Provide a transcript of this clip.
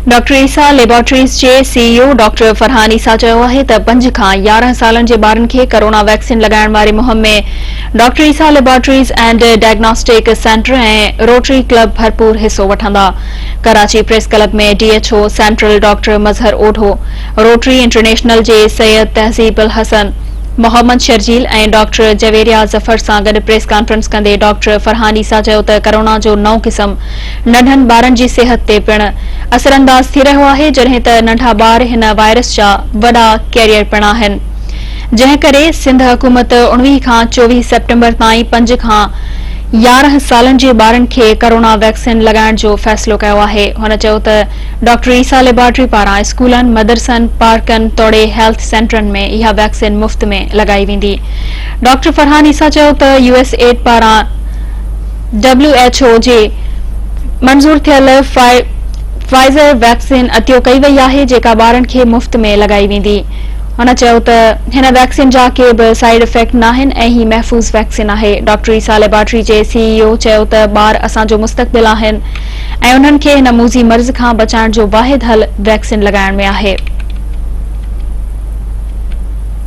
Doctor عيسيٰ laboratories جي C E O doctor Farhan Isa چيو آهي ته پنج کان 11 سالن جي ٻارن کي ڪرونا ويڪسين لڳائڻ واري مهم ۾ doctor Isa laboratories and diagnostic centre ۽ Rotary club ڀرپور حصو وٺندا. Karachi press club ۾ D H O central doctor Mazhar Odho, Rotary international جي سيد تهذيب الحسن، محمد شرجيل ۽ ڊاڪٽر جويريا ظفر سان گڏ پريس ڪانفرنس ڪندي ڊاڪٽر فرحان عيسيٰ چيو ته ڪرونا جو نئون قسم ننڍن ٻارن جي صحت تي پڻ اثرانداز ٿي رهيو آهي جڏهن ته ننڍا ٻار هن وائرس جا وڏا ڪيريئر پڻ آهن جنهن ڪري سنڌ حڪومت 19 کان 24 سيپٽمبر تائين پنج کان 11 سالن جي ٻارن کي ڪرونا ويڪسين لڳائڻ جو فيصلو ڪيو آهي هن چيو ته ڊاڪٽر عيسيٰ ليبارٽري پاران اسڪولن، مدرسن، پارڪن توڙي هيلٿ سينٽرن ۾ اها ويڪسين مفت ۾ لڳائي ويندي. ڊاڪٽر فرحان عيسيٰ چيو ته يو ايس ايڊ پاران ڊبليو ايڇ او جي منظور ٿيل فائزر ويڪسين عطيو ڪئي وئي آهي جيڪا ٻارن کي مفت ۾ لڳائي ويندي. هن چيو ته هن ويڪسين جا ڪي به سائيڊ افيڪٽ ناهن ۽ هي محفوظ ويڪسين آهي. ڊاڪٽر عيسيٰ ليبارٽري جي سي اي او چيو ته ٻار اسان جو مستقبل آهن ۽ انهن کي هن موذي مرض کان بچائڻ جو واحد حل ويڪسين لڳائڻ ۾ آهي.